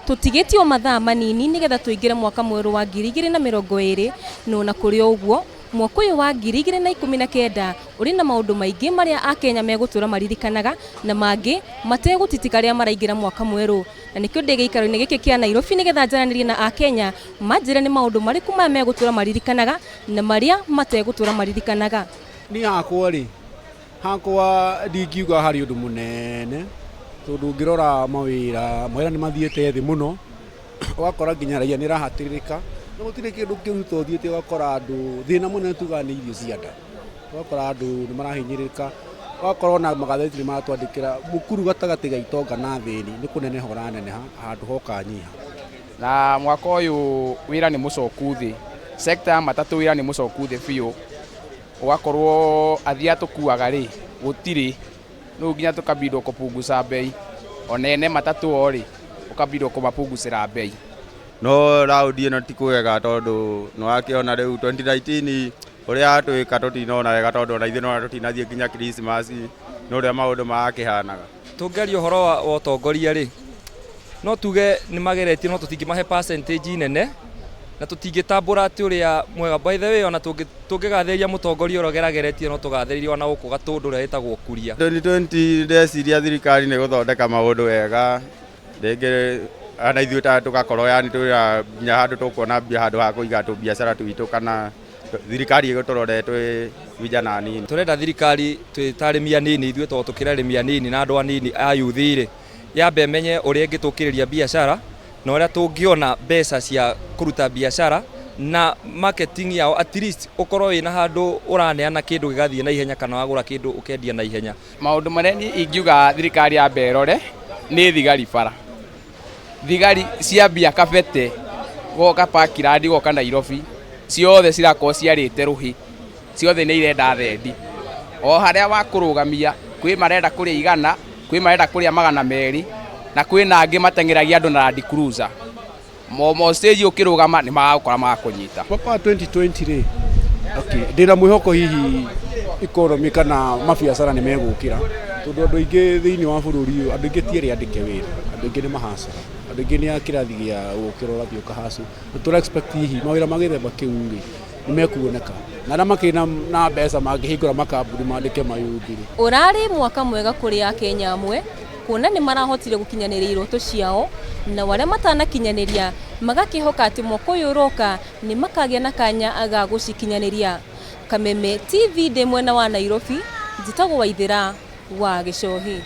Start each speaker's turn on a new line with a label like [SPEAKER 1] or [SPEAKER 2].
[SPEAKER 1] Tũtigĩtio mathaa manini nĩgetha tũingĩre mwaka mwerũ wa 2020. No na kũrĩ o ũguo, mwaka ũyũ wa 2019 ũrĩ na maũndũ maingĩ marĩa Akenya megũtũra maririkanaga na mangĩ mategũtitika rĩrĩa maraingĩra mwaka mwerũ. Na nĩkĩo ndĩ gĩikaro-inĩ gĩkĩ kĩa Nairobi nĩgetha njaranĩrie na Akenya manjĩre nĩ maũndũ marĩkũ maya megũtũra maririkanaga na marĩa mategũtũra maririkanaga.
[SPEAKER 2] Niĩ hakwa rĩ, hakwa ndingiuga harĩ ũndũ mũnene, tondũ ũngĩrora mawĩra, mawĩra nĩ mathiĩte thĩ mũno, ũgakora nginya raia nĩ ĩrahatĩrĩrĩka, na gũtirĩ kĩndũ kĩũru ta ũthiĩte ũgakora andũ, thĩna mũnene tugaga nĩ irio cia nda, ũgakora andũ nĩ marahinyĩrĩrĩka, ũgakora ona magathĩti nĩ maratwandĩkĩra mũkuru gatagatĩ ga itonga na athĩni nĩ kũneneha ũraneneha handũ ha ũkanyiha.
[SPEAKER 3] Na mwaka ũyũ wĩra nĩ mũcoku thĩ, sector ya matatũ wĩra nĩ mũcoku thĩ biũ, ũgakorwo athii a tũkuaga rĩ, gũtirĩ, rĩu nginya tũkabindwo kũpunguca mbei, ona ene matatũ o rĩ, ũkabindwo kũmapungucĩra mbei.
[SPEAKER 4] No raundi ĩno ti kwega tondũ nĩ wakĩona rĩu 2019 ũrĩa yatwĩka tũtinona wega tondũ ona ithuĩ nĩwona tũtinathiĩ nginya Christmas nĩ ũrĩa maũndũ marakĩhanaga.
[SPEAKER 5] Tũngĩaria ũhoro wa ũtongoria rĩ, no tuge nĩ mageretie no tũtingĩmahe percentage nene na tũtingĩtambũra atĩ ũrĩa mwega. By the way, ona tũngĩgathĩrĩria mũtongoria ũrĩa ũgerageretie no tũgathĩrĩrie ona gũkũ Gatũndũ ũrĩa wĩtagwo Kuria.
[SPEAKER 4] 2020 ndeciria thirikari nĩ gũthondeka maũndũ wega, rĩngĩ ona ithuĩ ta tũgakorwo yani twĩna nginya handũ tũkuona mbia handũ ha kũiga tũbiacara twitũ kana thirikari ĩgũtũrore twĩ vijana anini.
[SPEAKER 5] Tũrenda thirikari twĩ ta arĩmi anini ithuĩ tondũ tũkĩrĩ arĩmi anini na andũ anini a youth rĩ, yambe ĩmenye ũrĩa ĩngĩtũkĩrĩria biacara na ũrĩa tũngĩona mbeca cia kũruta biacara na marketing yao, at least ũkorwo wĩna handũ ũraneana kĩndũ gĩgathiĩ na ihenya kana wagũra kĩndũ ũkendia na ihenya.
[SPEAKER 3] Maũndũ marĩa niĩ ingiuga thirikari yambe ĩrore nĩ thigari bara. Thigari ciambia Kabete goka Parkland goka Nairobi, ciothe cirakorwo ciarĩte rũhĩ, ciothe nĩ irenda thendi. O harĩa wakũrũgamia kwĩ marenda kũrĩa 100, kwĩ marenda kũrĩa 200, na kwĩna angĩ mateng'eragia andũ na Land Cruiser. Momo stage ũkĩrũgama nĩ magũkora magakũnyita.
[SPEAKER 2] Mwaka wa 2020 rĩ, okay, ndĩna mwĩhoko hihi economy kana mabiacara nĩ megũkĩra, tondũ andũ aingĩ thĩinĩ wa bũrũri ũyũ, andũ aingĩ ti arĩa andĩke wĩra, andũ aingĩ nĩ mahacaga, andũ aingĩ nĩ a kĩrathi gĩa gũkĩra ũrathiĩ ũkahacu, na tũra expect hihi mawĩra ma gĩthemba kĩu rĩ, nĩ mekuoneka, na arĩa makĩrĩ na mbeca mangĩhingũra makambuni mandĩke mayuthi rĩ.
[SPEAKER 1] Ũrarĩ mwaka mwega kũrĩ Akenya amwe kuona nĩ marahotire gũkinyanĩria iroto ciao, na arĩa matanakinyanĩria magakĩhoka atĩ mwaka ũyũ ũroka nĩ makagĩa na kanya ga gũcikinyanĩria. Kameme TV ndĩ mwena wa Nairobi, njĩtagwo Waithĩra wa Gĩcohi.